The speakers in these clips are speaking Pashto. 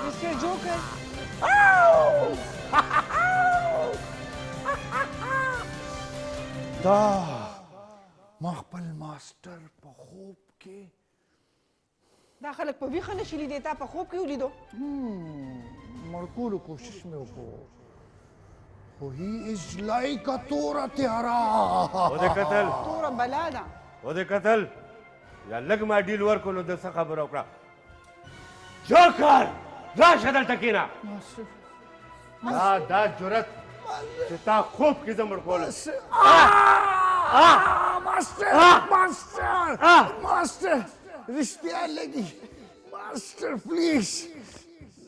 Mister joker. دا ما خپل ماستر په خوب کې دا خلک په ویښه نشي لیدی، تا په خوب کې ولیدو؟ مړ کولو کوشش مې وکړو، خو he is like توره تیاره. ودې قتل، توره بلا ده. ودې قتل، یا لږ ما ډیل ورکړو نو د څه خبره وکړه. جوکر راشه دلته کښېنه. دا جرأت چې تا خوب کې زه مړ کولم. ماستر ماستر ماستر، رښتیا لګي ماستر، please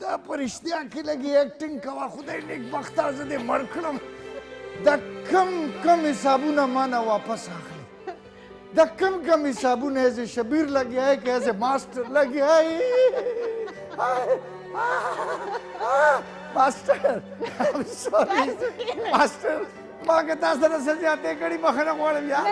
دا په رښتیا کې لګي acting کوه. خدای نیکبخته زه دې مړ کړم. دا کم کم حسابونه ما نه واپس اخلي، دا کم کم حسابونه as a Shabbir لګیا ہے که as a master لګیا ہے. Master, I'm sorry master, ما که تا سره څه زیاتې کړي بخښنه غواړم یار.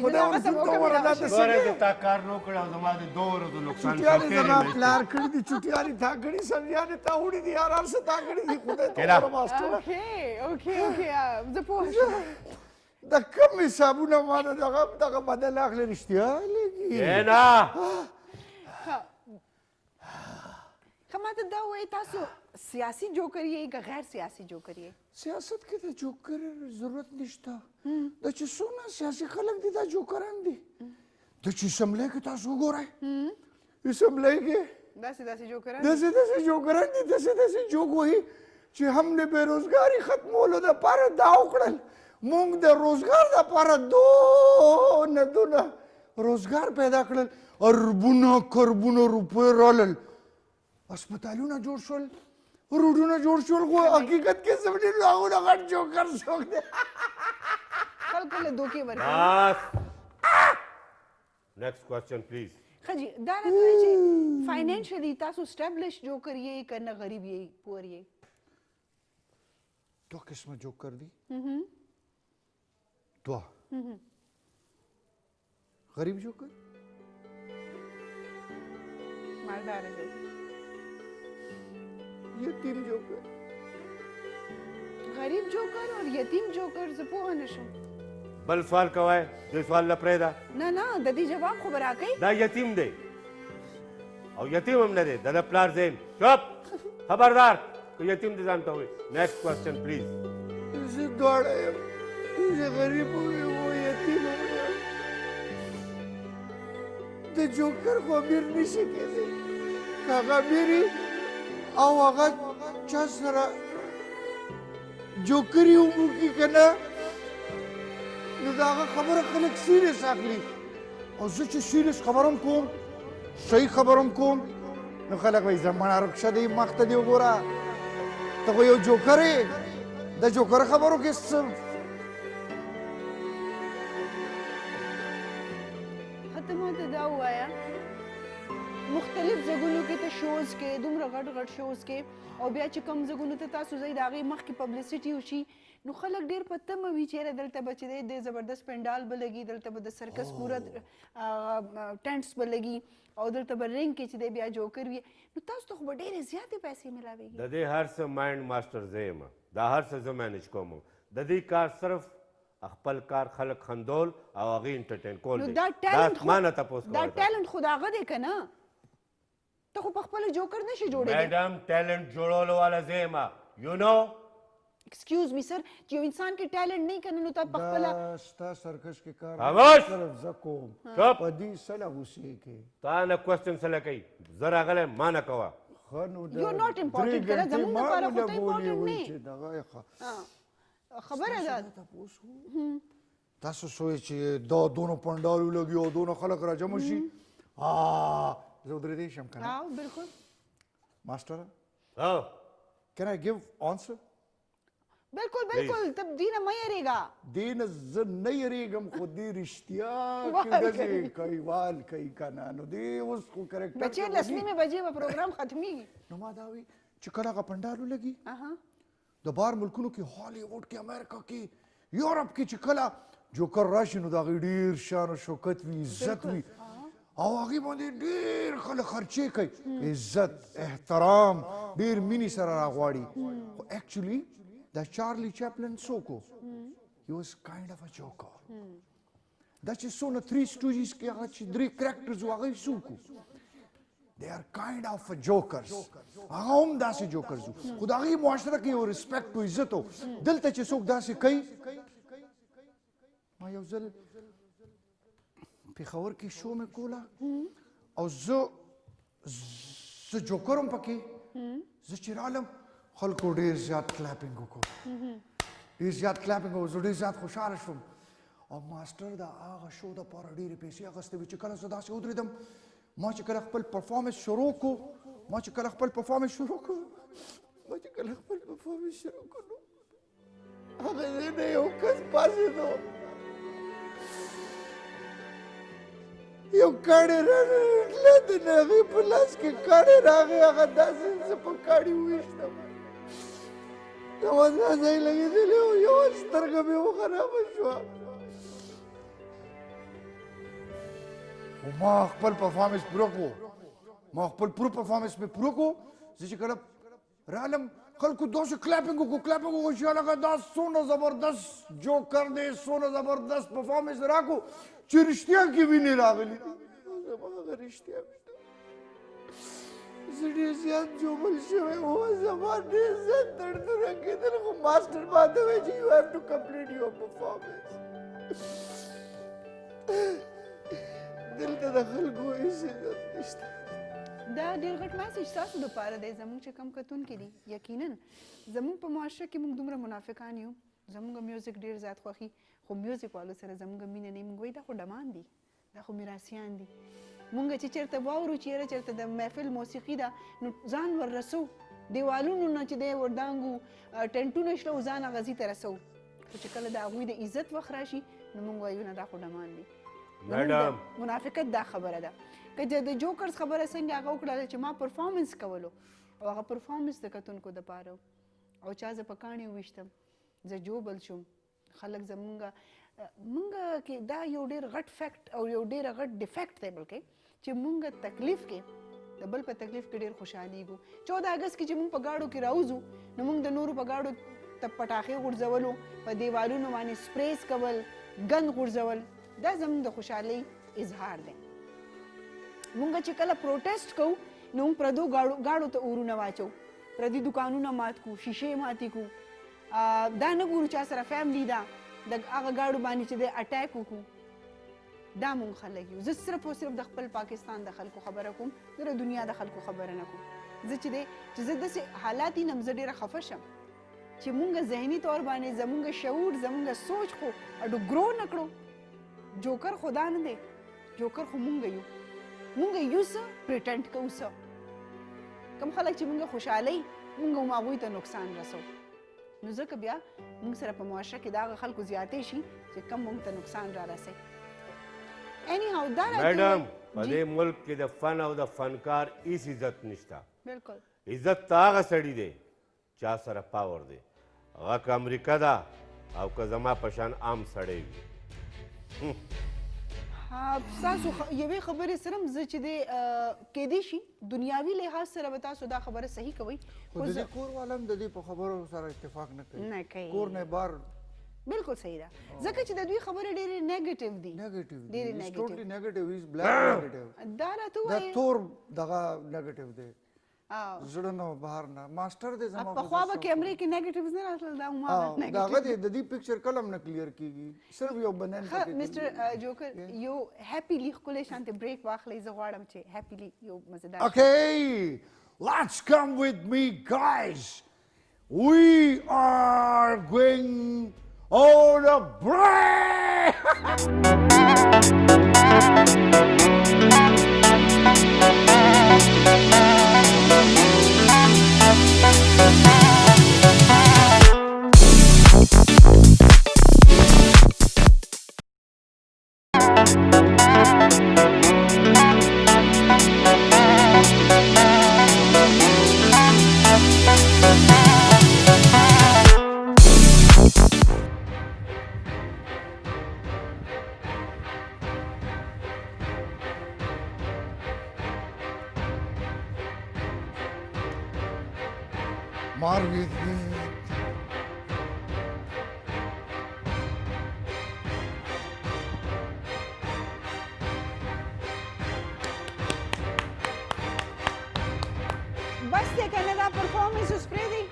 خدای ورسول ته وګوره دا ته څه ګوره د تا کار نه وکړ او زما د دوو ورځو نقصان. چټیانې زما پلار کړي دي، چټیانې تا کړي، سبزیانې تا وړي دي، یار هر څه تا کړي دي. خدای ته وګوره ماسټر. okay okay okay، زه پوه شوم. د کم حسابونه ما نه دغه بدل اخلي. رښتیا لګي کښېنه. ښه، ما ته دا ووایئ، تاسو سیاسي جوکر یئ که غیر سیاسي جوکر یئ؟ سیاست کې د جوکر ضرورت نشته. دا چې څونه سیاسي خلک دي دا جوکران دي. د چې اسمبلۍ کې تاسو وګورئ، اسمبلۍ کې داسې داسې جوکران، داسې داسې جوکران دي، داسې داسې جوک وهي چې هم د بېروزګاري ختمولو دپاره دا وکړل، مونږ د روزګار دپاره دونه دونه روزګار پیدا کړل، اربونه کربونه روپۍ رالل، هسپتالونه جوړ شول، روډونه جوړ شول، خو حقیقت کې څه دي؟ هغه نه غټ جوکر څوک دی؟ خلکو له دوکې ورکوي. بس، next question please. ښه جي، دا راته ووایئ چې financially تاسو establish joker یئ که نه غریب یئ، poor یئ؟ دوه قسمه جوکر دي، دوه: غریب جوکر، مالدار جوکر، یتیم جوکر. غریب جوکر او یتیم جوکر، زه پوهه نه شم. بل سوال کوی، دې سوال له پرېږده. نه نه، د دې جواب خو به راکوي. دا یتیم دی او یتیم هم نه دی، د ده پلار زه یم. چپ، خبردار که یتیم دې ځان ته وایي. Next question please. زه دواړه یم، زه غریب هم یم او یتیم هم یم. د جوکر خو امیر نشي کېدی. که هغه امیر او هغه چا سره جوکري هم وکړي که نه، نو د هغه خبره خلک serious اخلي، او زه چې serious خبره هم کوم، صحیح خبره هم کوم، نو خلک وایي زموږ ورک شه، دی مخ ته دې وګوره، ته خو یو جوکر یې. د جوکر خبرو کې څه؟ ښه، ته ما ته دا ووایه، مختلف ځایونو کې ته shows کې، دومره غټ غټ shows کې، او بیا چې کوم ځایونو ته تاسو ځئ د هغې مخکې publicity وشي، نو خلک ډېر په تمه وي چې یاره دلته به چې دی د زبردست پنډال به لګي، دلته به د سرکس پوره tents به لګي، او دلته به رینګ کې چې دی بیا جوکر وي، نو تاسو ته خو به ډېرې زیاتې پیسې ملاویږي. د دې هر څه mind master زه یم، دا هر څه زه manage کوم. د دې کار صرف خپل کار خلک خندول او هغې entertain کول نو دی. دا talent ما نه تپوس دا کوئ. Talent خو د هغه دی که نه؟ ته خو په خپله جوکر نشي جوړېدی. Madam، talent جوړولو والا زه یم، you know. Excuse me sir، چې یو انسان کې talent نه کنه نو ته په خپله دا ستا سرکس کې کار خاموش! صرف زه کوم. چپ! په دې سله غوسې کې تا نه question څه کوي؟ زه راغلی، ما نه کوه. ښه نو You not important درې کنه، ګنټې زمونږ ما دپاره خو ته ولګولې important وای نه. چې دغه یې ښه خبره ده. تپوس تاسو سوی چې دا دونه پنډال ولګي او دونه خلک راجمع شي، زه ودرېدی شم که نه؟ ها، بالکل. ماسټر، ها. Can I give answer? بالکل بالکل، ته دې نه مه یېرېږه. دې نه زه نه یېرېږم، خو دې رښتیا وال کې داسې کوي. کوي، وال کوي که نه، نو دې اوس خو character بچې لس نیمې بجې به پروګرام ختمېږي. نو ما دا وی چې کله هغه پنډال ولګي د بار ملکونو کې، هالیووډ کې، امریکا کې، یورپ کې، چې کله جوکر راشي نو د هغې ډېر شان او شوکت وي، عزت وي. او هغې باندې ډېر خلک خرچې کوي، عزت احترام ډېر مینې سره راغواړي. خو actually دا چارلی چپلن څوک و؟ He was kind of a joker. دا چې څونه Three Stooges کې هغه چې درې characters وو، هغه یې څوک وو؟ They are kind of a jokers. هغه هم داسې jokers وو، خو د هغې معاشره کې یو respect و عزت و. دلته چې څوک داسې کوي، ما یو ځل پېښور کې show مې کوله او زه joker هم پکې. زه چې رالم خلکو ډېر زیات clapping وکړو، ډېر زیات clapping وکړو، زه ډېر زیات خوشحاله شوم. او master د هغه show دپاره ډېرې پیسې اخیستې وې. چې کله زه داسې ودرېدم، ما چې کله خپل performance شروع کړو، ما چې کله خپل performance شروع کړو، ما چې کله خپل performance شروع کړو، هغه ځای نه یو کس پاڅېدو، یو کاڼی رانه د هغې په لاس کې کاڼی راغی، هغه داسې زه په کاڼي وویشتم، زما دا ځای لګېدلی و، یوه سترګه مې وخرابه شوه. خو ما خپل performance پوره کړو، ما خپل پوره performance مې پوره کړو. زه چې کله رالم خلکو داسې clapping وکړو، clapping وکړو چې هلکه دا څونه زبردست joker دی، څونه زبردست performance راکړو چې رښتیا کې وینې راغلي دي. زما هغه رښتیا وینه، زه ډېر زیات ژوبل شوی وم، زما ډېر زیات دردونه کېدل، خو master ماته ویل چې you have to complete your performance. دلته د خلکو هېڅ عزت نشته. دا ډېر غټ message ستاسو دپاره دی، زموږ چې کم کتونکي دي. یقینا زموږ په معاشره کې موږ دومره منافقان یو، زموږ music ډېر زیات خوښي، خو music والو سره زموږ مینه نه. موږ وایي دا خو ډمان دي، دا خو میراثیان دي. موږ چې چېرته واورو چې یاره چېرته د محفل موسیقي ده، نو ځان ور رسو، دیوالونو نه چې دی وردانګو ټنټونه شلو، ځان هغه ځای ته رسو. خو چې کله د هغوی د عزت وخت راشي نو موږ وایو نه دا خو ډمان دي. madam منافقت دا خبره ده. که د jokers خبره څنګه هغه وکړله چې ما performance کولو او هغه performance د کتونکو دپاره او چا زه په کاڼي وویشتم، زه ژوبل شوم. خلک زمونږ مونږ کې دا یو ډېر غټ fact او یو ډېر غټ defect دی، بلکې چې مونږ تکلیف کې د بل په تکلیف کې ډېر خوشحالېږو. 14 اګست کې چې مونږ په ګاډو کې راوځو نو مونږ د نورو په ګاډو ته پټاخې غورځولو، په دیوالونو باندې sprays کول، ګند غورځول، دا زمونږ د خوشحالۍ اظهار دی. مونږ چې کله protest کوو نو مونږ پردو ګاډو ته اورونه واچو، پردي دوکانونه مات کړو، شیشې ماتې کړو، دا نه ګورو چا سره family ده، د هغه ګاډو باندې چې دی attack وکړو. دا مونږ خلک یو. زه صرف او صرف د خپل پاکستان د خلکو خبره کوم، زه د دنیا د خلکو خبره نه کوم. زه چې دی چې زه داسې حالات وینم زه ډېره خفه شم چې مونږ ذهني طور باندې زمونږ شعور زمونږ سوچ خو اډو grow نه کړو. joker خو دا نه دی، joker خو مونږ یو. مونږ یو څه pretend کوو، څه کم خلک چې مونږ خوشحالۍ مونږ هم هغوی ته نقصان رسو. نو ځکه بیا مونږ سره په معاشره کې د هغه خلکو زیاتې شي چې کم مونږ ته نقصان را رسوي. Anyhow دا راته madam په دې ملک کې د فن او د فنکار هیڅ عزت نشته. بالکل عزت ته هغه سړي دی چا سره power دی، هغه که امریکا ده او که زما په شان عام سړی وي. ستاسو یوې خبرې سره هم زه چې دی کیدای شي دنیاوي لحاظ سره به تاسو دا خبره صحیح کوئ، خو د دې کور والا هم د دې په خبرو سره اتفاق نه کوي، نه کوي، کور نه بار. بالکل صحیح ده، ځکه چې د دوی خبرې ډېرې negative دي، negative، ډېرې negative، totally negative، is black negative. دا راته ووایه دا تور دغه negative دی، زړه نه بهر نه master دی زما. پخوا به کیمرې کې negatives نه راتلل، دا هماغه negative هغه دی. د دې picture کله هم نه clear کېږي، صرف یو بنین. ښه mister joker یو happily ښکلی شانتې break واخلئ، زه غواړم چې happily یو مزیدار. Okay, let's come with me guys. We are going on a break. مار بس دی که نه دا پرفارمنس اوس پرېږدئ.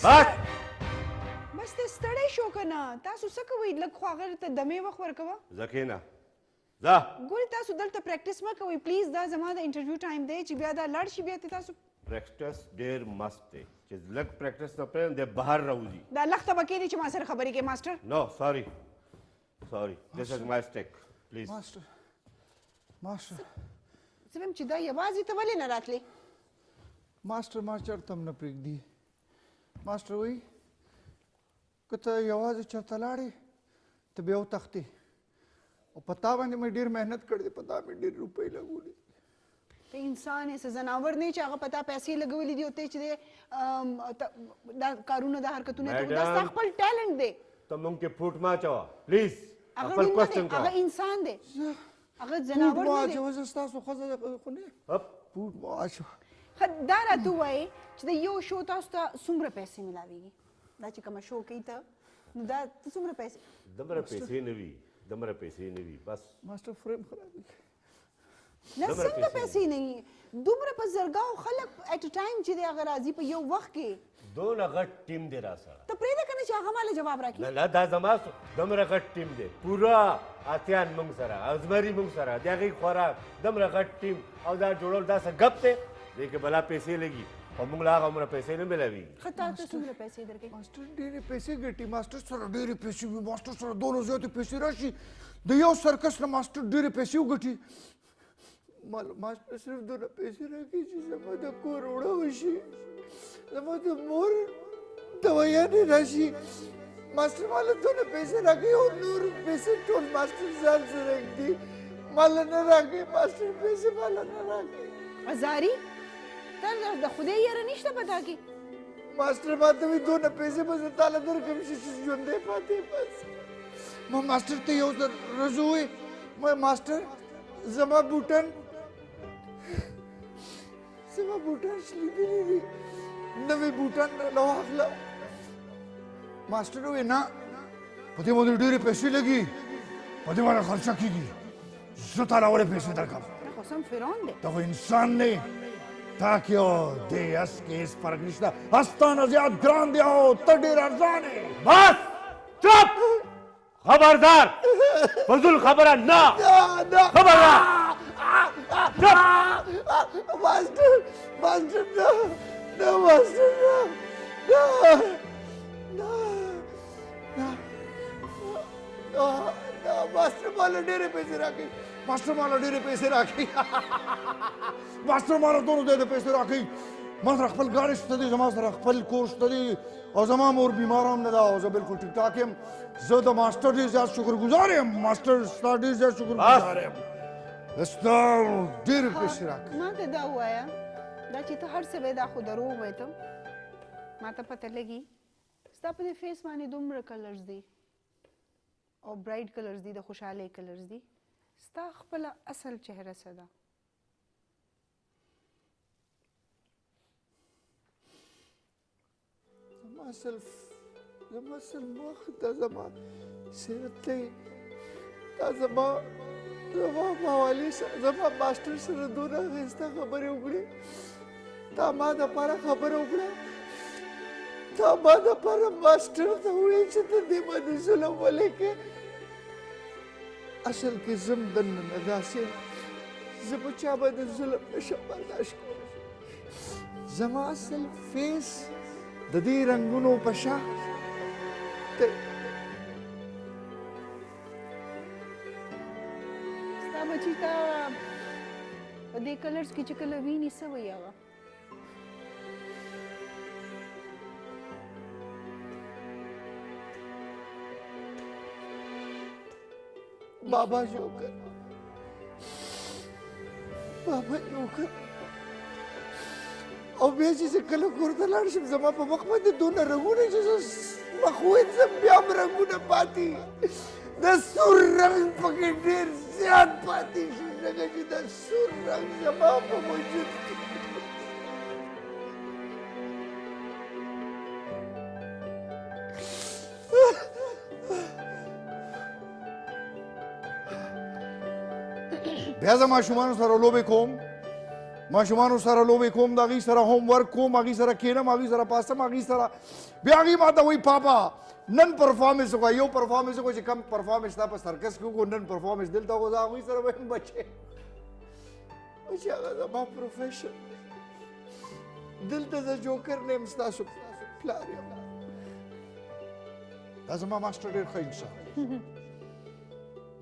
بس بس ته ستړی شو که نه؟ تاسو څه کوئ؟ لږ خو هغه ته دمې وخت ورکوه. ځه کښېنه، ځه. ګورئ تاسو دلته پریکټس مه کوئ پلیز، دا زما د انټرویو ټایم دی، چې بیا دا لاړ شي بیا ته تاسو پریکټس ډېر مست دی، چې لږ پریکټس نه پرېږدم دی بهر راوځي. دا لخته به کښېني چې ما سره خبرې کوي ماسټر. نو سوري سوري، دیس از مای سټیک پلیز. ماسټر ماسټر زه وایم چې دا یوازې ته ولې نه راتلې؟ ماسټر ما چېرته هم نه پرېږدي. ماسټر وایي که ته یوازې چېرته لاړې ته بیا وتښتې، او په تا باندې مې ډېر محنت کړی دی، په تا مې ډېر روپۍ لګولې دي. ته انسان یې، څه ځناور نه یې چې هغه په تا پیسې لګولې دي او ته چې دی دا کارونه دا حرکتونه ته، دا ستا خپل ټیلنټ دی. ته مونږ کې پوټ مه اچوه پلیز. هغه خپل ړوند نه دی، کوېسچن کوه. هغه انسان دی، هغه پوټ ځناور مه نه دی. اچوه، زه ستاسو ښځه خو نه یم. پوټ مه اچوه. ښه دا راته ووایې چې د یو شو تاسو ته څومره پیسې میلاویږي؟ دا چې کومه شو کوي ته، نو دا ته څومره پیسې؟ دومره پیسې نه وي، دومره پیسې نه وي بس. ماسټر فریم خرابېږي. نه دومره څنګه پیسې پیسې نه وي؟ دومره په زرګاو خلک اټ ټایم چې دی هغه راځي په یو وخت کې. دونه غټ ټیم دی را سره. ته پرېږده که نه چې هغه ماله جواب راکړي. نه نه، دا زما دومره غټ ټیم دی، پوره اتیان مونږ سره، ازمري مونږ سره، د هغې خوراک، دومره غټ ټیم او دا جوړول دا څه ګپ دی، دې کې بلا پیسې لګي، خو مونږ له هغه عمره پیسې نه میلاویږي. ښه تا ته څومره پیسې درکوي؟ ماسټر ډېرې پیسې ګټي، ماسټر سره ډېرې پیسې وي، ماسټر سره دونه زیاتې پیسې راشي، د یو سرکس نه ماسټر ډېرې پیسې وګټي. ماسټر صرف دونه پیسې راکړي چې زما د کور اوړه وشي، زما د مور دوایانې راشي. ماسټر ماله دونه پیسې راکوي او نور پیسې ټول ماسټر ځان سره ږدي، ماله نه راکوي. ماسټر پیسې ماله نه راکوي. ازاري ته د خدای یاره نشته په تا کې. ماسټر ما ته وایي دونه پیسې به زه تاله درکړم چې ژوندی پاتې. بس ما ماسټر ته یو ځل ورځ وویل، ما ماسټر زما بوټان، زما بوټان شلېدلي دي، نوي بوټان راله واخله. ماسټر وویل نه، په دې باندې ډېرې پیسې لګي، په دې باندې خرچه کېږي، زه تاله ولې پیسې درکړم؟ دا خو سم فرعون دی. ته خو انسان نه یې، تا کې او دې اس کې هېڅ فرق نشته، اس تا نه زیات ګران دی او ته ډېر ارزان یې. بس چپ، خبردار، فضول خبره نه، خبردار، چپ. ماسټر ماسټر نه نه، ماسټر نه نه نه نه نه، ماسټر ماله ډېرې پیسې راکوي، ماسټر ماله ډېرې پیسې راکوي، ماسټر ماله دونه زیاتې پیسې راکوي. ما سره خپل ګاډی شته دی، زما سره خپل کور شته دی، او زما مور بیمار هم نه ده، او زه بالکل ټیک ټاک یم. زه د ماسټر ډېر زیات شکرګزار یم، ماسټر ستا ډېر زیات شکرګزار یم، ستا ډېرې پیسې راکوي. ما ته دا ووایه، دا چې ته هر څه وایې دا خو دروغ وایې، ته ما ته پته لګي ستا په دې فیس باندې دومره کلرز دي او برایټ کلرز دي، د خوشحالۍ کلرز دي، ستا خپله اصل چهره څه ده؟ زما اصل، زما اصل مخ دا زما صورت دی، دا زما، زما په حوالې سره زما ماسټر سره دونه ښایسته خبرې وکړې، تا ما دپاره خبره وکړه، تا ما دپاره ماسټر ته وویل چې ته دې باندې ظلم ولې کوې. اصل کې زه هم دننه نه داسې یم، زه په چا باندې ظلم نه شم برداشت کولی. زما اصل فیس د دې رنګونو په شا دی. ستا بچي ته په دې کلرز کې چې کله ویني څه وایي هغه؟ بابا جوکر، بابا جوکر. او بیا چې زه کله کور ته لاړ شم زما په مخ باندې دونه رنګونه چې زه مخ وینځم بیا هم رنګونه پاتې، د سور رنګ پکې ډېر زیات پاتې شي، ځکه چې د سور رنګ زما په وجود کې. بیا زه ماشومانو سره لوبې کوم، ماشومانو سره لوبې کوم، د هغوی سره هوم ورک کوم، هغوی سره کښېنم، هغوی سره پاسم، هغوی سره بیا هغوی ما ته وایي پاپا نن پرفارمنس وکړه، یو پرفارمنس وکړه چې کم پرفارمنس تا په سرکس کې وکړو، نن پرفارمنس دلته وکړو. زه هغوی سره وایم بچې بچې هغه زما پروفیشن دی، دلته زه جوکر نه یم، ستاسو پلار یم. دا زما ماسټر ډېر ښه انسان دی،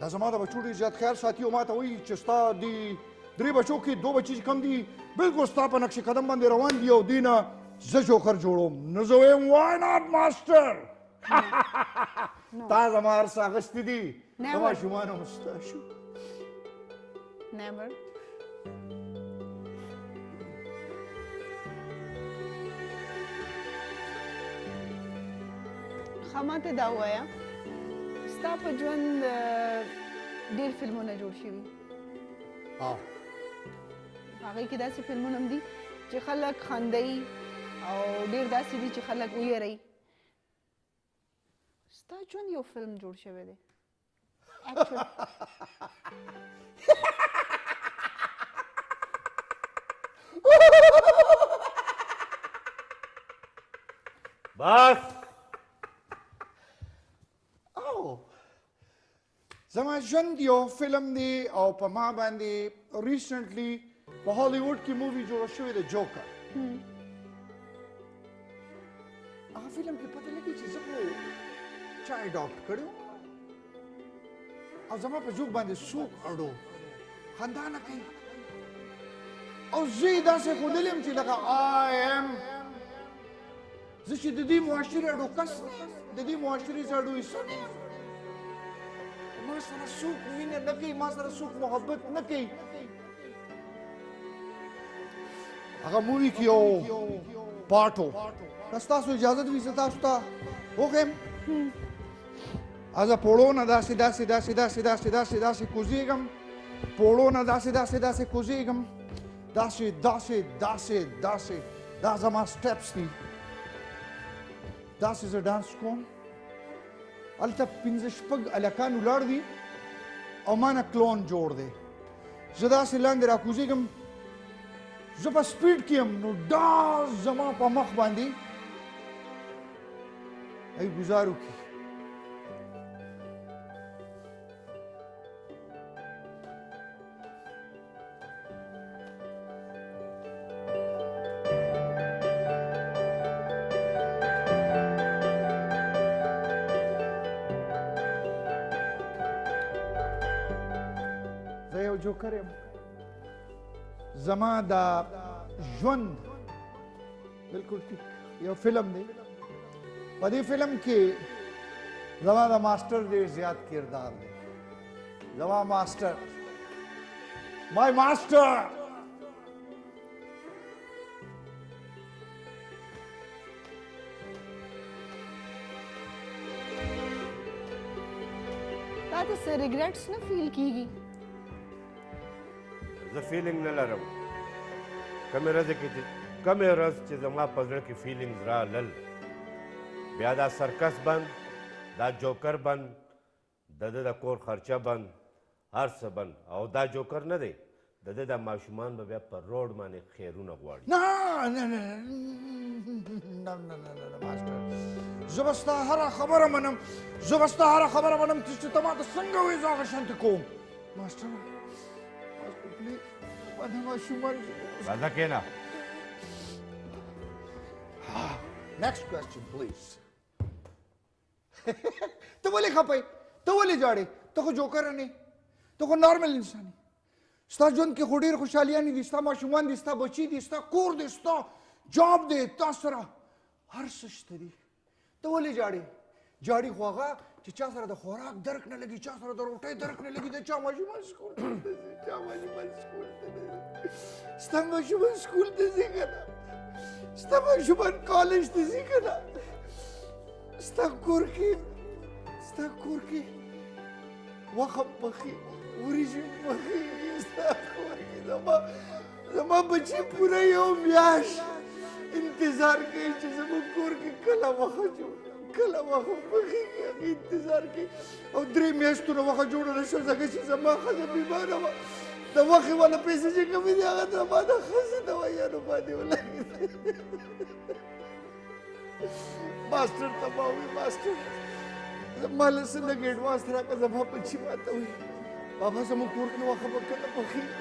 دا زما د بچو ډېر زیات خیال ساتي او ما ته وایي چې ستا دې درې بچو کې دوه بچي چې کوم دي بالکل ستا په نقش قدم باندې روان دي او دې نه زه جوکر جوړوم. نو زه وایم وای ناټ ماسټر، تا زما هر څه اخیستي دي، د ماشومانو هم ستا شو. Never. ښه ما ته دا ووایه، ستا په ژوند ډېر فلمونه جوړ شوي، هغې کې داسې فلمونه هم دي چې خلک خندوي او ډېر داسې دي چې خلک ویروي. ستا ژوند یو فلم جوړ شوی دی. بس او زما ژوند یو فلم دی او په ما باندې ریسنټلی په هالیوډ کې مووي جوړه شوې ده، جوکر. هغه فلم کې پته لګي چې زه خو چا اډاپټ کړی وم او زما په جوک باندې څوک اړو خندا نه کوي، او زه یې داسې ښودلی یم چې لکه آی ایم، زه چې د دې معاشرې اډو کس نه یم، د دې معاشرې زه اډو حصه نه یم، ما سره څوک مینه نه کوي، ما سره څوک محبت نه کوي. هغه مووي کې یو پارټ و، که ستاسو اجازت وي زه تاسو ته وښیم. زه پوړو نه داسې داسې داسې داسې داسې داسې داسې کوزېږم، پوړو نه داسې داسې داسې کوزېږم، داسې داسې داسې داسې، دا زما سټپس دي، داسې زه ډانس کوم. هلته پنځه شپږ هلکان ولاړ دي او ما نه کلون جوړ دی، زه داسې لاندې راکوزېږم، زه په سپیډ کې یم، نو ډاز زما په مخ باندې هغوی ګزار وکړي. زه یو جوکر یم، زما د ژوند بالکل ټیک یو فلم دی. په دې فلم کې زما د ماسټر ډېر زیات کردار دی، زما ماسټر، مای ماسټر. تا ته څه ریګریټس نه فیل کیږي؟ زه فیلینګ نه لرم. کومې ورځې کې چې کومې ورځ چې زما په زړه کې فیلینګز رالل، بیا دا سرکس بند، دا جوکر بند، د ده د کور خرچه بند، هر څه بند. او دا جوکر نه دی، د ده دا ماشومان به بیا په روډ باندې خیرونه غواړي. نه نه نه نه نه نه نه ماسټر، زه به ستا هره خبره منم، زه به ستا هره خبره منم چې ته ما ته څنګه وایې زه هغه شانتې کوم. ماسټر ماسټر پلیز، ما د ماشومان. راځه کښېنه. Next question, please. ته ولې خپه یې؟ ته ولې ژاړې؟ ته خو جوکر نه یې، ته خو نارمل انسان یې. ستا ژوند کې خو ډېر خوشحالیانې دي، ستا ماشومان دي، ستا بچي دي، ستا کور دی، ستا جاب دی، تا سره هر څه شته دي. ته ولې ژاړې؟ ژاړي خو هغه چې چا سره د خوراک درک نه لګي، چا سره د روټۍ درک نه لګي، د چا ماشومان سکول ته نه ځي، چا ماشومان سکول ته نه ځي. ستا ماشومان سکول ته ځي که نه؟ ستا ماشومان کالج ته ځي که نه؟ ستا کور کې، ستا کور کې وخم پخې، وریجې پخېږي، ستا کور کې زما بچي پوره یو میاشت انتظار کوي چې زموږ کور کې کله وخه جوړ، کله وخه پخېږي، هغې انتظار کوي. او درې میاشتو نه وخه جوړه نه شوه ځکه چې زما ښځه بیماره وه. د وخې والا پیسې چې کومې دي هغه زما د ښځې دوایانو باندې ولګېدې. ماسټر ته ما وویل ماسټر ما له څه لږ اډوانس راکړه، زما بچي ماته وایي بابا زموږ کور کې واښه به کله پخېږي.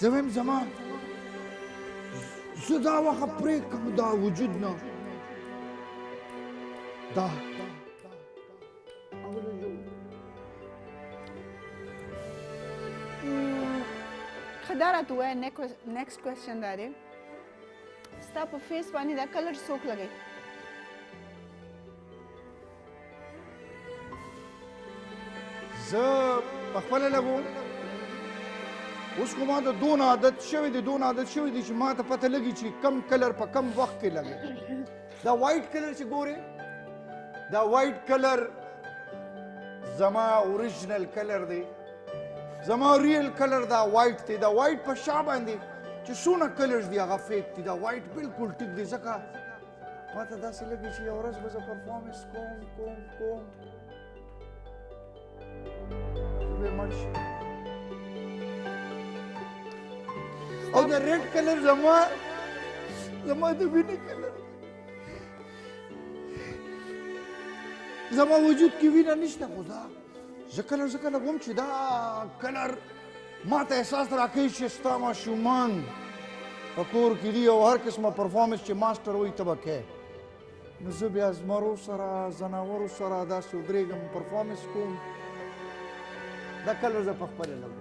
زه وایم زما زه دا واښه پرې کړم دا وجود نه دا ښه دا راته ووایه، next question دا دی، ستا په face باندې دا colour څوک لګوي؟ زه په خپله لګوم. اوس خو ما ته دونه عادت شوی دی، دونه عادت شوی دی چې ما ته پته لګي چې کم colour په کم وخت کې لګي. دا white colour چې ګورې، دا white colour زما original colour دی، زما real colour دا white دی. دا white په شا باندې چې څونه colours دي هغه fake دي، دا white بالکل ټیک دی. ځکه ما ته داسې لګي چې یوه ورځ به زه performance کوم کوم کوم، زه به مړ شم. او د red colour زما زما د وینې colour، زما وجود کې وینه نشته، خو دا زه colour ځکه لګوم چې دا colour ما ته احساس راکوي چې ستا ماشومان په کور کې دي او هر قسمه performance چې ماسټر وایي ته به کوې. نو زه بیا زمرو سره ځناورو سره داسې ودرېږم performance کوم. دا colour زه په خپله لګوم.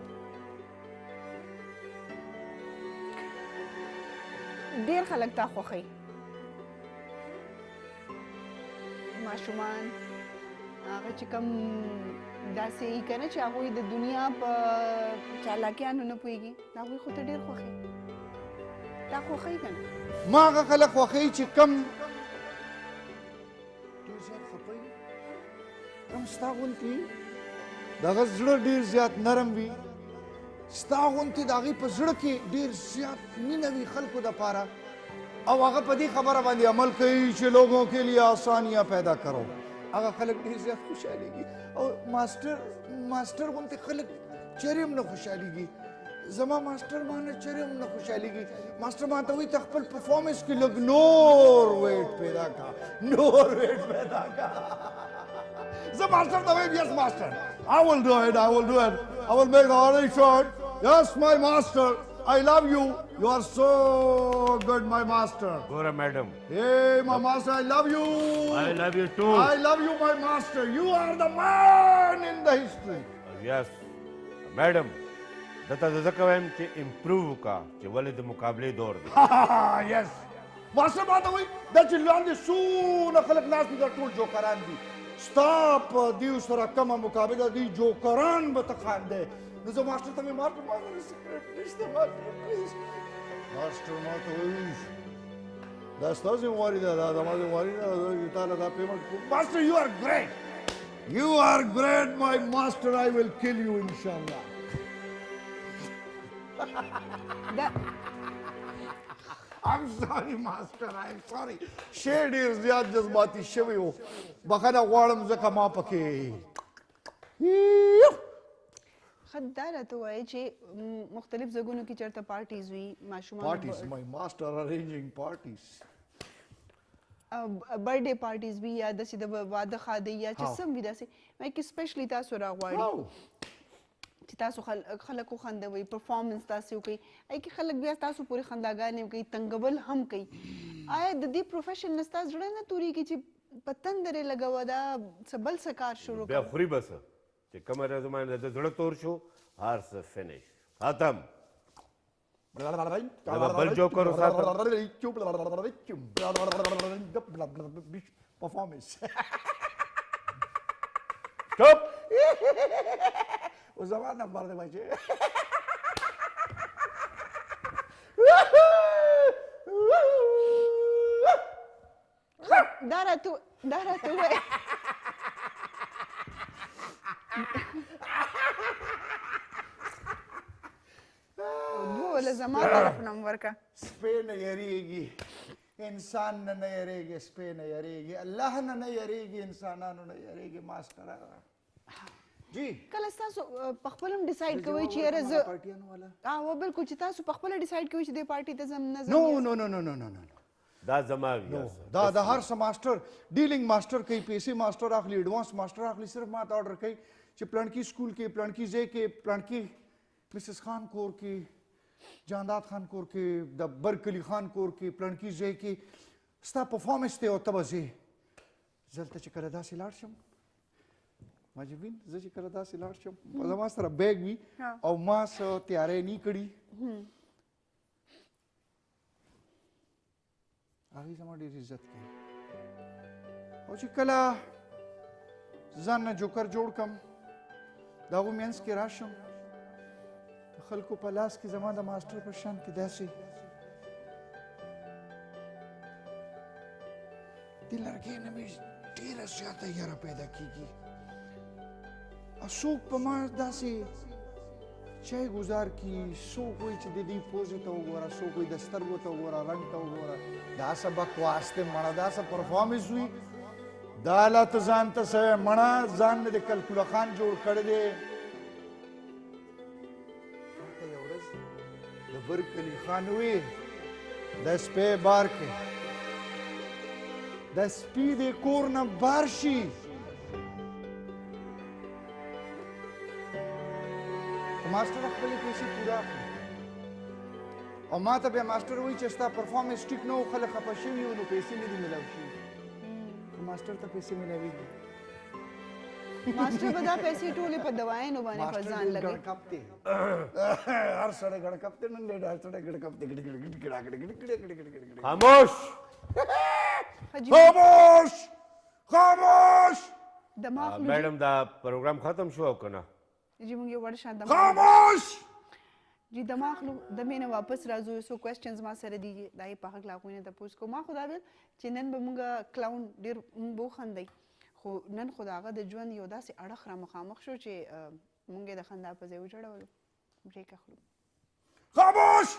ډېر خلک تا خوښوي، ماشومان هغه چې کوم داسې یي که نه چې هغوی د دنیا په چالاکیانو نه پوهېږي، هغوی خو ته ډېر خوښوي، تا خوښوي که نه؟ ما هغه خلک خوښوي چې کم ډېر زیات خفه وي، کم ستا غوندې د هغه زړه ډېر زیات نرم وي، ستا غوندې د هغې په زړه کې ډېر زیات مینه وي خلکو دپاره، او هغه په دې خبره باندې عمل کوي چې لوګو کې لیے آسانیاں پیدا کرو، هغه خلک ډېر زیات خوشحالېږي. او ماسټر ماسټر غوندې خلک چېرې هم نه خوشحالېږي. زما ماسټر ما نه چېرې هم نه خوشحالېږي. ماسټر ما ته وایي ته خپل performance کې لږ نور weight پیدا کړه، نور weight پیدا کړه. زه ماسټر ته وایم yes master, I will do it, I will do it, I will make the short. Yes my master, I love you. You are so good, my master. ګوره madam. Hey, my master, I love you. I love you too. I love you, my master. You are the man in the history. Yes, madam. دته زه ځکه وایم چې improve وکړه چې ولې د مقابلې دور دی. Yes. ماسټر ماته وایي دا چې لاندې څونه خلک ناست دي دا ټول جوکران دي، ستا په دیو سره کمه مقابله دي، جوکران به ته خاندې. نو زه ماسټر ته مې ماسټر ما سره سګرټ نشته، ماسټر please. ماسټر ما ته وایي دا ستا ذمهواري ده، دا زما ذمهواري نه ده چې تا له دا payment کوم. Master you are great, you are great my master, I will kill you انشاءالله. I'm sorry master, I'm sorry. شعر ډېر زیات جذباتي شوی و، بخښنه غواړم ځکه ما پکې. ښه دا راته ووایه چې مختلف ځایونو کې چېرته parties وي، ماشومان parties, my master arranging parties, birthday parties وي یا داسې د واده ښادۍ یا چې څه هم وي داسې وایي کې specially تاسو راغواړي چې تاسو خلک وخندوئ، performance تاسې وکړئ، هغې کې خلک بیا تاسو پورې خنداګانې وکړي، تنګول هم کوي. آیا د دې profession نه ستا زړه نه تورېږي چې په تندر یې لګوه، دا څه بل څه کار شروع بیا خوري به څه چې کومه ورځ زما د زړه تور شو، هر څه finish ختم. زه به بل جوکر وساتم. Performance. چپ. او زما نمبر دی بچې. دا راته ووایه دوه له زما طرف نه هم ورکړه. سپی نه یریږي، انسان نه نه یریږي، سپی نه یریږي، الله نه نه یریږي، انسانانو نه یریږي. ماسټره جی. کله تاسو په خپل هم ډیسایډ کوئ چې یاره زه پارټیانو والا؟ او بالکل، چې تاسو په خپل ډیسایډ کوئ چې دې پارټي ته ځم، نه ځم؟ نو نو نو نو نو نو نو. دا زما وي. دا د هر څه ماستر، ډیلینګ ماستر کوي، پیسې ماستر اخلي، اډوانس ماستر اخلي. صرف ما ته آرډر کوي چې پلانکی سکول کې، پلانکی ځای کې، پلانکی مسز خان کور کې، جانداد خان کور کې، د برکلی خان کور کې، پلانکی ځای کې ستا پرفارمنس دی او ته به ځې. زه هلته چې کله داسې لاړ شم، ماجبین، زه چې کله داسې لاړ شم، زما سره بیګ وي او ما څه تیاری نه کړي، هغوی زما ډېر عزت کوي. او چې کله ځان نه جوکر جوړ کم، د هغو منځ کې راشم، د خلکو په لاس کې زما د ماسټر په شان کې داسې د لرګۍ نه مې ډېره زیاته یره پیدا کېږي، او څوک په ما داسې چای ګزار کی، څوک وایي چې د دې پوزې ته وګوره، څوک وایي د سترګو ته وګوره، رنګ ته وګوره، دا څه بکواس دی مړه، دا څه پرفارمنس وي، دا لا ته ځان ته څه مړه، ځان نه د کلکوله خان جوړ کړی دی. ماته یو ورځ د برکلي خان وی د سپی بار کې، د سپي د کور نه بار شي. ماستر خپلې پیسې پوره اخلي او ما ته بیا ماستر وایي چې ستا پرفارمنس ټیک نه و، خلک خفه شوي وو، نو پیسې نه دي میلاو شوي. خو ماستر ته پیسې میلاویږي. ماستر به دا پیسې ټولې په دوایانو باندې په ماستر ځان ډېر لګوي. ګړکپ دی، هر سړی ګړکپ دی، نن دی هر سړی ګړکپ دی. ګړ ګړ ګړ ګړ ګړ ګړ ګړ ګړ ګړ ګړ ګړ. خاموش! خاموش، خاموش! دماغ. میډم، دا پروګرام ختم شو او که نه؟ جی، مونږ یو وړ شان دماغ. خاموش! جی، دماغ لو دمې نه واپس راځو. څو کوېسچنز ما سره دي، دا یې په هکله هغوی نه تپوس کوم. ما خو دا ویل چې نن به مونږ کلاون ډېر مونږ به وخندئ، خو نن خو د هغه د ژوند یو داسې اړخ را مخامخ شو چې مونږ یې د خندا په ځای وژړولو. بریک اخلو. خاموش!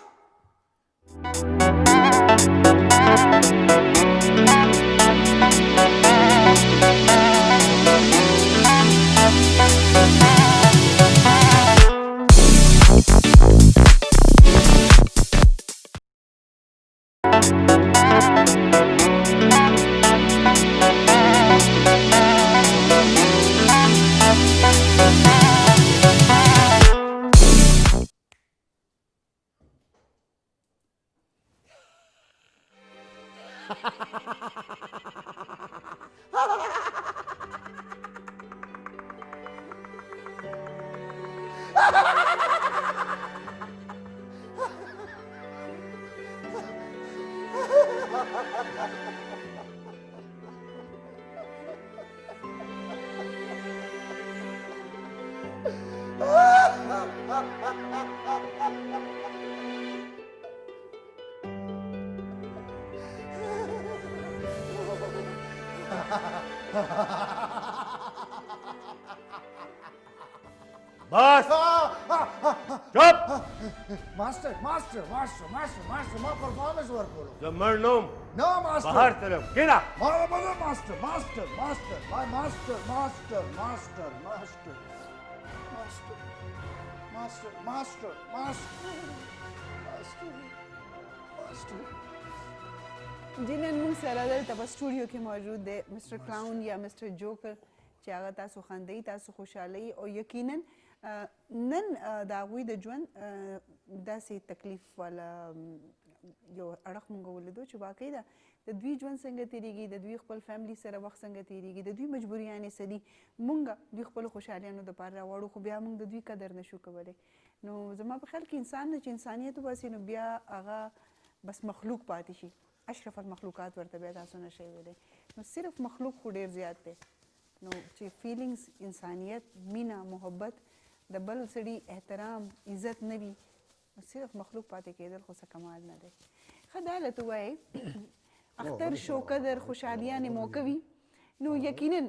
بس، چپ! ماستر، ماستر، ماستر، ماستر، ماستر، ما پرفارمنس ورکولو. زه مړ نه وم. نه ماستر. بهر تلم، کښېنه. ما ما ماستر، ماستر، ماستر، ما ماستر، ماستر، ماستر، ماستر، ماستر، ماستر، ماستر، ماستر، ماستر، ماستر. جی، نن موږ سره دلته په سټوډیو کې موجود دی مستر کلاون یا مستر جوکر، چې هغه تاسو خندئ، تاسو خوشحالئ، او یقینا نن د هغوی د ژوند داسې تکلیف والا یو اړخ مونږ ولیدو چې واقعي ده د دوی ژوند څنګه تیریږي، د دوی خپل فیملی سره وخت څنګه تیریږي، د دوی مجبوریانې څه دي. مونږ دوی خپلو خوشحالیانو دپاره راوړو، خو بیا مونږ د دوی قدر نشو کولی. نو زما په خیال کې انسان نه چې انسانیت وباسي، نو بیا هغه بس مخلوق پاتې شي، اشرف المخلوقات ورته بیا تاسو نه شئ ویلی. نو صرف مخلوق خو ډېر زیات دی، نو چې فیلینګز، انسانیت، مینه، محبت، د بل سړي احترام، عزت نه وي، نو صرف مخلوق پاتې کېدل خو څه کمال نه دی. ښه، دا له وایې اختر شو، قدر خوشحالیانې موقع وي، نو یقینا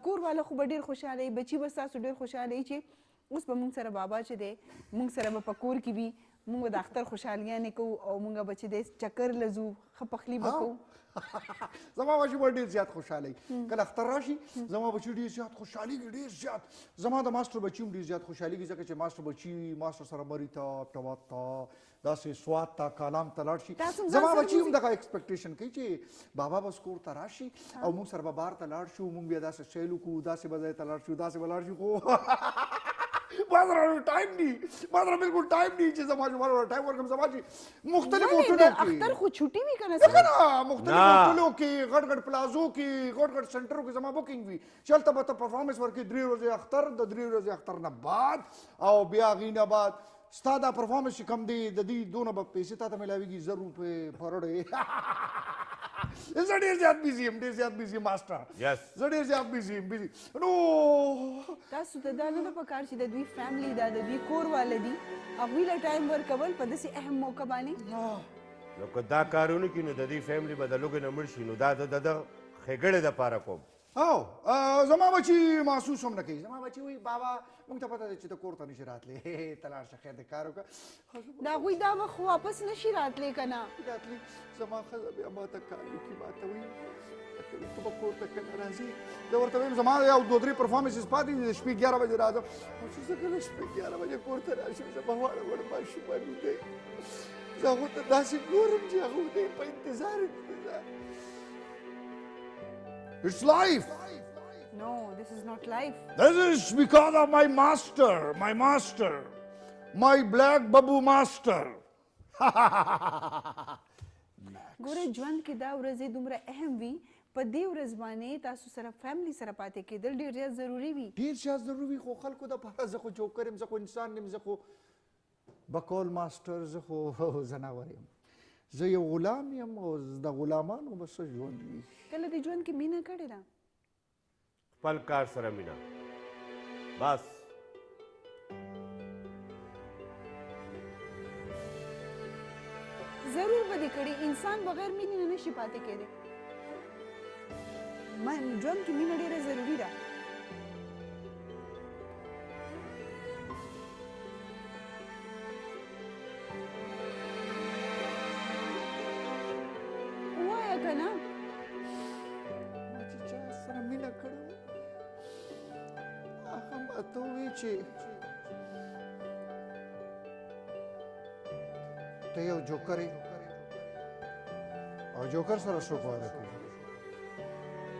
کور والا خو به ډېر خوشحاله وي، بچي به ستاسو ډېر خوشحاله وي چې اوس به موږ سره بابا چې دی موږ سره به په کور کې وي، موږ به د اختر خوشحالیانې کوو او موږ به چې دی چکر له ځو، ښه پخلی به کوو. زما ماشومان ډېر زیات خوشحاله وي. کله اختر راشي زما بچي ډېر زیات خوشحالېږي، ډېر زیات. زما د ماسټر بچي هم ډېر زیات خوشحالېږي، ځکه چې ماسټر بچي ماسټر سره مري ته، اپټاباد ته، داسې سوات ته، کالام ته لاړ شي. زما بچي هم دغه expectation کوي چې بابا بس کور ته راشي او موږ سره به بهر ته لاړ شو، موږ بیا داسې سیل وکړو، داسې به ځای ته لاړ شو، داسې به لاړ شو. خو ما سره time نی، ما سره بالکل time نی چې زما ماشومانو له time ورکړم. زما چې مختلف هوټلو کې اختر خو چھټي وي که نه؟ نه که نه، مختلف هوټلو کې، غټ غټ پلازو کې، غټ غټ سنټرو کې زما booking وي چې هلته به ته performance ورکړې. 3 ورځې اختر، د 3 ورځې اختر نه بعد او بیا هغې نه بعد ستا دا performance چې کوم دی د دې دونه به پیسې تا ته میلاویږي، 1000 روپۍ per day. زه ډېر زیات busy یم، ډېر زیات busy یم master. زه ډېر زیات busy یم، busy. نو تاسو ته دا نه ده پکار چې د دوی family ده، د دوی کور واله دي، هغوی له time ورکول په داسې اهم موقع باندې؟ نو که دا کارونه کړي نو د دوی family به د لوږې نه مړ شي. نو دا د ده ښېګڼې دپاره کوم. او زما بچي محسوس هم نه کوي. زما بچي وایي بابا موږ ته پته ده چې ته کور ته نشي راتلی، ته لاړ شه، خیر دی، کار وکړه. د هغوی دا وخت واپس نشي راتلی که نه؟ راتلی. زما ښځه بیا ما ته کار وکړي، ما ته وایي ته به کور ته کله راځې؟ زه ورته وایم زما یو 2 3 performances پاتې دي، د شپې 11 بجې راځم. او چې زه کله شپې 11 بجې کور ته راشم، زما واړه واړه ماشومان ویده، زه هغو ته داسې ګورم چې هغه دی په انتظار انتظار. It's life. No, this is not life. This is because of my master, my master, my black babu master. ګوره ژوند کې دا ورځې دومره اهم وي، په دې ورځ باندې تاسو سره family سره پاتې کېدل ډېر زیات ضروري وي. ډېر زیات ضروري وي، خو خلکو دپاره زه خو جوکر یم، زه خو انسان یم، زه خو بقول master زه خو ځناور یم، زه یو غلام یم او د غلامانو به څه ژوند وي. کله دې ژوند کې مینه کړې ده؟ خپل کار سره مینه، بس. ضرور به دې کړې، انسان بغیر مینې نه نشي پاتې کېدی. ژوند کې مینه ډېره ضروري ده. ووایه که نه؟ ما چې چا سره مینه کړې وه هغه ماته وویل چې ته یو جوکر یې او جوکر سره څوک واده کوي؟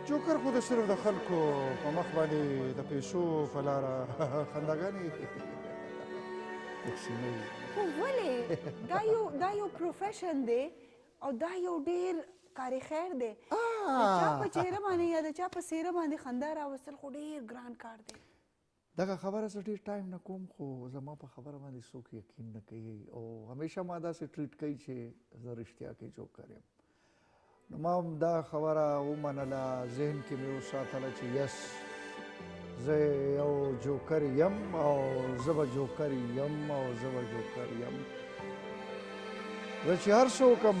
جوکر خو د صرف د خلکو په مخ باندې د پیسو په لاره خنداګانې تقسیموي. خو ولې دا یو profession دی او دا یو ډېر کار خیر دی. د چا په چهره باندې یا د چا په څېره باندې خندا راوستل خو ډېر ګران کار دی. دغه خبره زه ډېر time نه کوم، خو زما په خبره باندې څوک یقین نه کوي او همیشه ما داسې treat کوي چې زه رښتیا کې جوکر یم. نو ما هم دا خبره ومنله، ذهن کې مې وساتله چې yes زه یو جوکر یم او زه به جوکر یم او زه به جوکر یم. زه چې هر څه وکړم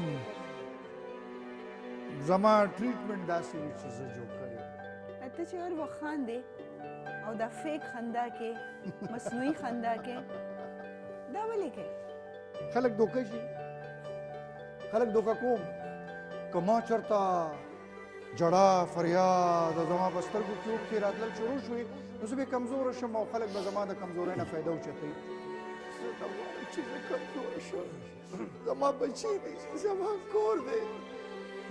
زما treatment داسې وي چې زه جوکر یم. ته چې هر وخت خاندې او دا fake خندا کې، مصنوعي خندا کې، دا ولې کوې؟ خلک دوکه شي، خلک دوکه کوم. که ما چېرته ژړا فریاد او زما په سترګو کې اوښکې راتلل شروع شوې نو زه به کمزوره شم او خلک به زما د کمزورۍ نه فایده اوچتوي. زه نه غواړم چې زه کمزوره شم، زما بچي دي، زما کور دی،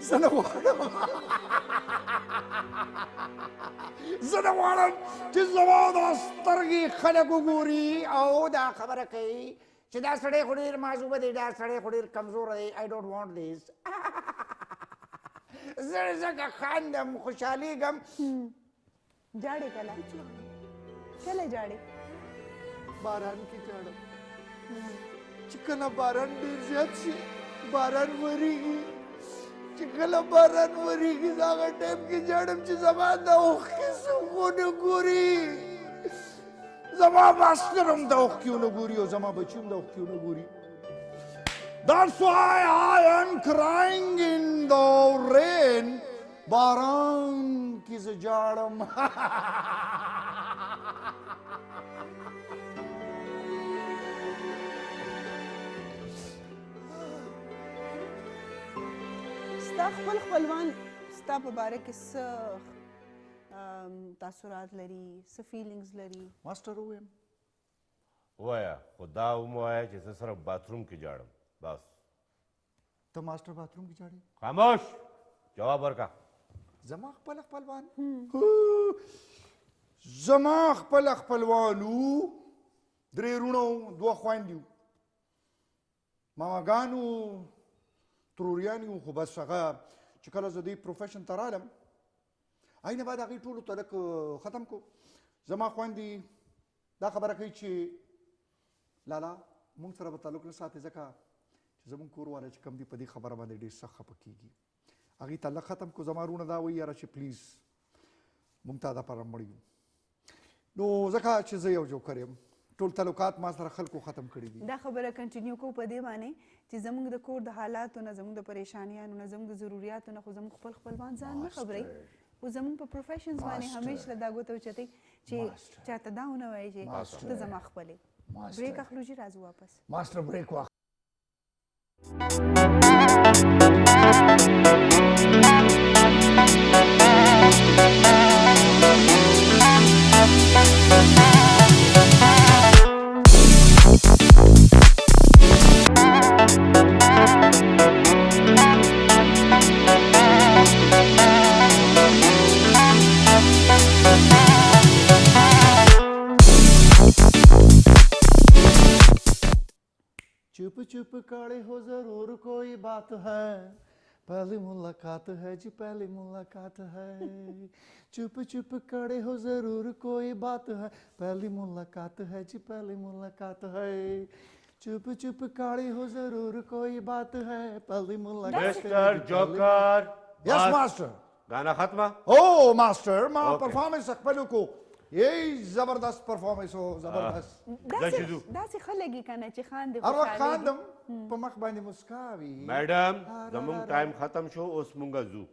زه نه غواړم، زه نه غواړم چې زما دا سترګې خلک وګوري او دا خبره کوي چې دا سړی خو ډېر معذوبه دی، دا سړی خو ډېر کمزوری دی. I don't want this. زه ځکه خاندم، خوشحالېږم. جاړې کله؟ کله جاړې؟ باران کې جاړم، چې کله باران ډېر زیات شي، باران ورېږي، چې کله باران ورېږي زه هغه time کې ژاړم چې زما د اوښکې څوک ونه ګوري، زما master هم د اوښکې ونه ګوري او زما بچي هم د اوښکې ونه ګوري. That's why I am crying in the rain. باران کې زه ژاړم. ستا ستا خپل خپلوان ستا په باره کې څه تاثرات لري، څه feelings لري؟ ماسټر ووایم؟ ووایه، خو دا هم ووایه چې زه صرف bathroom کې ژاړم بس. ته ماسټر bathroom کې ژاړې؟ خاموش، جواب ورکړه. زما خپل خپلوان، زما خپل خپلوان وو، درې وروڼه وو، دوه خویندې وو، ماماګان وو، تروریان وو. خو بس هغه چې کله زه دې profession ته رالم، هغې نه بعد هغې ټولو ته لږ ختم کړو. زما خویندې دا خبره کوي چې لالا موږ سره به تعلق نه ساتې، ځکه چې زموږ کور والا چې کوم دي په دې خبره باندې ډېر سخت خفه کېږي. هغې تعلق ختم کړو. زما وروڼه دا وایي یاره چې please موږ تا دپاره مړ یو، نو ځکه چې زه یو joker یم، ټول تعلقات ما سره خلکو ختم کړي دي. دا خبره continue کوو په دې باندې چې زموږ د کور د حالاتو نه، زموږ د پریشانیانو نه، زموږ د ضروریاتو نه خو زموږ خپل خپلوان ځان نه خبروي، خو زموږ په professions باندې همیش له دا ګوته اوچتوي چې چاته دا ونه وایي چې ته زما خپل یې. break اخلو جي، راځو واپس. ماسټر break واخله. चुप चुप काले हो जरूर कोई बात है, पहली मुलाकात है जी पहली मुलाकात है। चुप चुप काले हो जरूर कोई बात है, पहली मुलाकात है जी पहली मुलाकात है। चुप चुप काले हो जरूर कोई बात है, पहली मुलाकात है। Mister joker. Yes master. गाना खत्म? ओ मास्टर, मा परफॉर्मेंस خپل کو یی زبردست performance و، زبردست. داسې ښه لګي که نه چې خاندې، هر وخت خاندم، په مخ باندې مسکا وي. میډم زموږ time ختم شو، اوس مونږ ځو.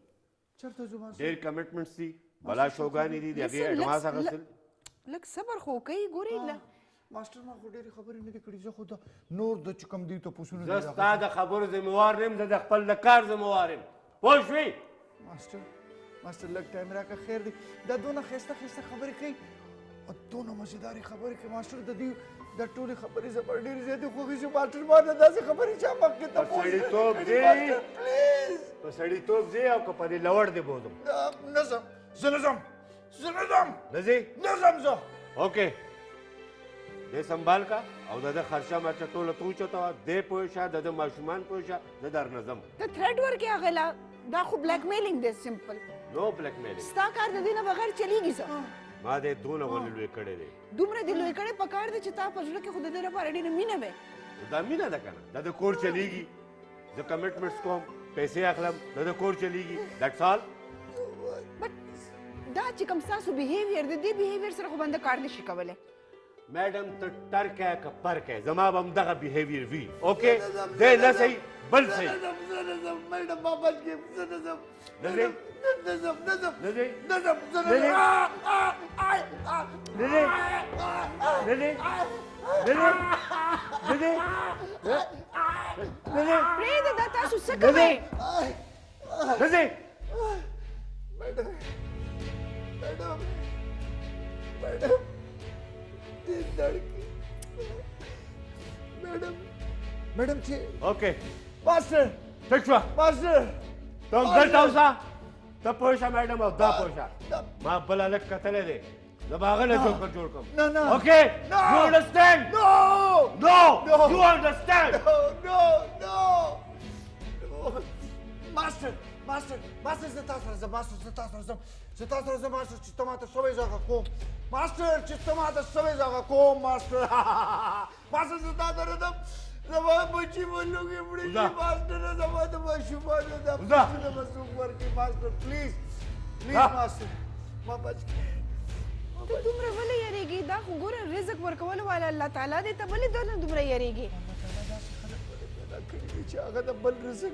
چېرته ځو ماسټر؟ ډېر commitments دي، بلا شوګانې دي، د هغې advance اخیستل. لږ صبر خو وکړئ، ګورئ له ماسټر ما خو ډېرې خبرې نه دي کړي، زه خو د نور د چې کوم دي تپوسونه زه ستا د خبرو ذمهوار نه یم، زه د خپل د کار ذمهوار یم، پوه شوې؟ ماسټر ماسټر لږ time راکړه، خیر دی. دا دونه ښایسته ښایسته خبرې کوي او دونه مزیدارې خبرې کوي ماسټر، د دې دا ټولې خبرې زما ډېرې زیاتې خوښې شوې ماسټر. ما نه داسې خبرې چا مخکې تپوس نه دي کړي ماسټر، please. په سړیتوب ځې او که په دې لوړ دې بوځم؟ نه ځم، زه نه ځم، زه نه ځم. نه ځې؟ نه ځم زه. okay، دې سنبال کا او د ده خرچه مرچه ټوله ته وچتوه، دې پوه شه، د ده ماشومان پوه شه، زه در نه ځم. ته threat ورکړې هغه له، دا خو blackmailing دی، simple. No blackmailing. ستا کار د دې نه بغیر چلیږي. څه ما دې دونه ولې لوی کړی دی؟ دومره دې لوی کړی، په کار دی چې تا په زړه کې خو د دې لپاره ډېره مینه وی. دا مینه ده که نه، د ده کور چلیږي، زه commitments کوم، پیسې اخلم، د ده کور چلیږي، that's all. But دا چې کوم ستاسو behaviour دی، دې behaviour سره خو بنده کار نشي کولی. میډم ته ټرک یې که پرک یې، زما به همدغه behaviour وي. okay، دی نه صحیح بل صحیح. زه نه ځم میډم، ما بچ کړم، زه نه ځم. نه ځې؟ نه ځم، نه ځم، نه ځې؟ نه ځم، زه نه ځم. نه ځې؟ نه ځې؟ نه ځې؟ نه ځې؟ نه ځې؟ پرېږده، دا تاسو څه کوئ؟ نه ځې؟ میډم، میډم، میډم، دې دړکې. میډم، میډم چې okay master. ټیک شوه. ماسټر ته هم دلته اوسه، ته پوه شه میډم او دا پوه شه، ما بل هلک کتلی دی، زه به هغه له joker جوړ کړم. نه نه. okay، No. You understand? No. No. No. You understand? No, no, no. ماسټر، ماسټر، ماسټر، زه تا سره ځم، ماسټر، زه تا سره ځم، زه تا سره ځم ماسټر، چې ته ماته څه وایې زه هغه کوم. ماسټر، چې ته ماته څه وایې زه هغه کوم ماسټر. ماسټر، زه تا سره ځم، زما بچي به لوږې مړه شي ماسټر، زما د ماشومانو دا پوسونه به څوک ورکړي ماسټر، please please master, ما بچ کړې. ته دومره ولې یریږې؟ دا خو ګوره رزق ورکولو والا الله تعالی دی، ته ولې دونه دومره یریږې؟ الله تعالی داسې خلک ولې پیدا کړي دي چې هغه د بل رزق،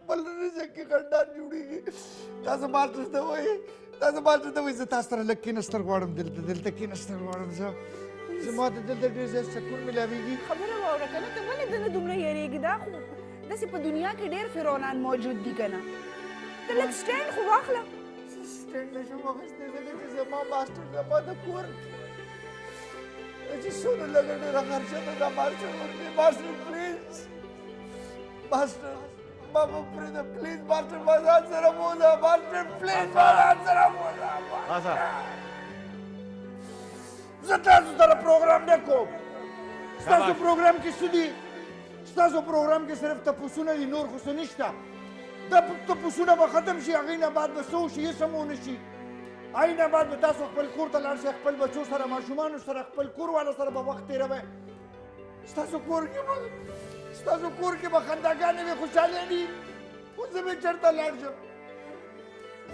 بل رزق کې خنډان جوړېږي. تاسو ماسټر ته وایي، تاسو ماسټر ته وایي، زه تاسو سره لږ کښېناستل غواړم، دلته دلته کښېناستل غواړم زه، زما د دلته ډېر زیات سکون میلاویږي. خبره واوره که نه، ته ولې دنه دومره یریږې؟ دا خو داسې په دنیا کې ډېر فرعونان موجود دي که نه. ته لږ stand خو واخله. stand نه شم اخیستی ځکه چې زما ماسټر زما د کور چې څونه لږه ډېره خرچه ده دا ماسټر ورکړي. ماسټر please, ماسټر ما مه پرېږده please, ماسټر ما ځان سره بوځه، ماسټر please ما ځان سره بوځه. زه تاسو سره پروګرام نه کوم. ستاسو پروګرام کې څه دي؟ ستاسو پروګرام کې صرف تپوسونه دي، نور خو څه نشته. دا تپوسونه به ختم شي، هغې نه بعد به څه وشي؟ هېڅ هم ونه شي. هغې نه بعد به تاسو خپل کور ته لاړ شئ، خپل بچو سره، ماشومانو سره، خپل کور والا سره به وخت تېروئ. ستاسو کور کې به ستاسو کور کې به خنداګانې وي، خوشحالۍ وي. خو زه به چېرته لاړ شم؟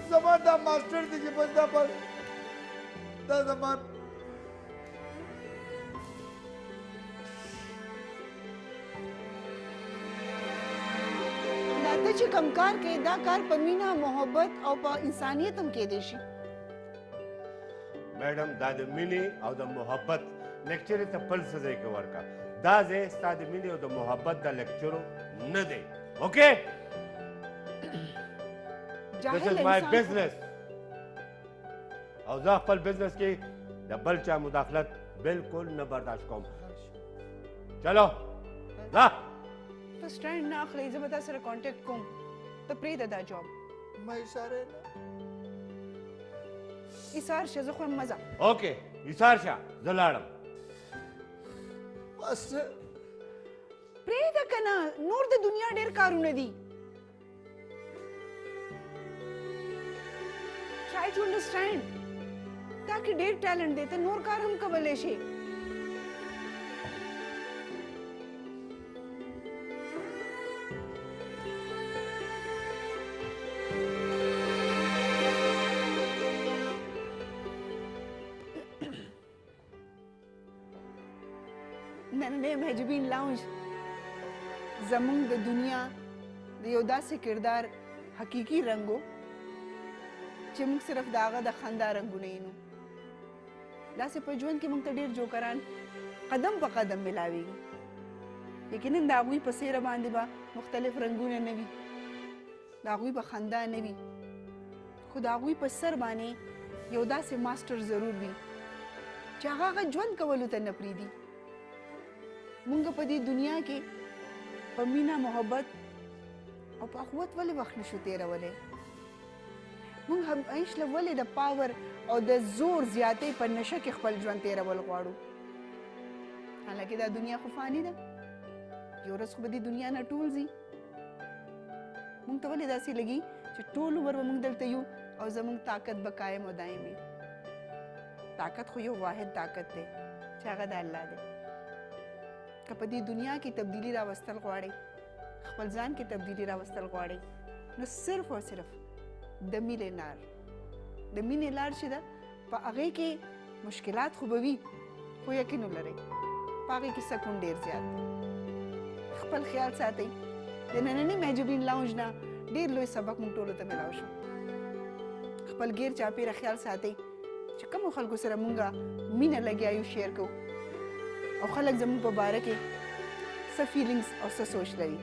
زما دا ماسټر دی چې بس دا بس دا زما دا ته چې کوم کار کوې دا کار په مینه، محبت او په انسانیت هم کېدی شي. میډم دا د مینې او د محبت لیکچر ته بل څه ځای کې ورکړه. دا ځای ستا د مینې او د محبت د لیکچرو نه دی. okay؟ This is my business. او زه خپل business کې د بل چا مداخلت بالکل نه برداشت کوم. چلو ځه. ته stand نه اخلې، زه به تا سره contact کوم. ته پرېږده دا job. ما ایساره نه. ایسار شه، زه خو یم مزه. okay ایسار شه، زه لاړم. ماسټر پرېږده که نه، نور د دنیا ډېر کارونه دي. Try to understand. تا کې ډېر talent دی، ته نور کار هم کولی شې. نننی مهجبین لاونج زموږ د دنیا د یو داسې کردار حقیقي رنګ و چې موږ صرف د هغه د خندا رنګونه وینو. داسې په ژوند کې موږ ته ډېر جوکران قدم په قدم ملاویږي. یقینا د هغوی په څېره باندې به مختلف رنګونه نه وي، د هغوی به خندا نه وي، خو د هغوی په سر باندې یو داسې ماسټر ضرور وي چې هغه هغه ژوند کولو ته نه پرېږدي. مونږ په دې دنیا کې په مینه، محبت او په اخوت ولې وخت نشو تېرولی؟ مونږ همیش له ولې د power او د زور زیاتۍ په نشه کې خپل ژوند تېرول غواړو؟ حالانکه دا دنیا خو فاني ده، یو ورځ خو به دې دنیا نه ټول ځي. مونږ ته ولې داسې لګي چې ټول عمر به مونږ دلته یو او زمونږ طاقت به قایم او دایم وي؟ طاقت خو یو واحد طاقت دی چې هغه د الله دی. که په دې دنیا کې تبدیلي راوستل غواړئ، خپل ځان کې تبدیلي راوستل غواړئ، نو صرف او صرف د مینې لار، د مینې لار چې ده په هغې کې مشکلات خو به وي، خو یقین ولرئ په هغې کې سکون ډېر زیات دی. خپل خیال ساتئ. د ننني مهجبین لاونج نه ډېر لوی سبق موږ ټولو ته میلاو شو. خپل ګیر چاپېره خیال ساتئ چې کومو خلکو سره موږ مینه لګیا یو share کوو او خلک زموږ په باره کې څه feelings او څه سوچ لري.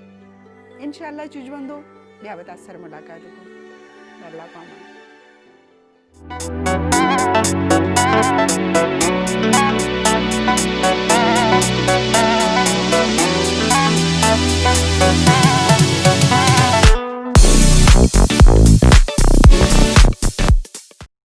انشاءالله چې ژوند و بیا به تاسو سره ملاقات وکړو. د الله په امان.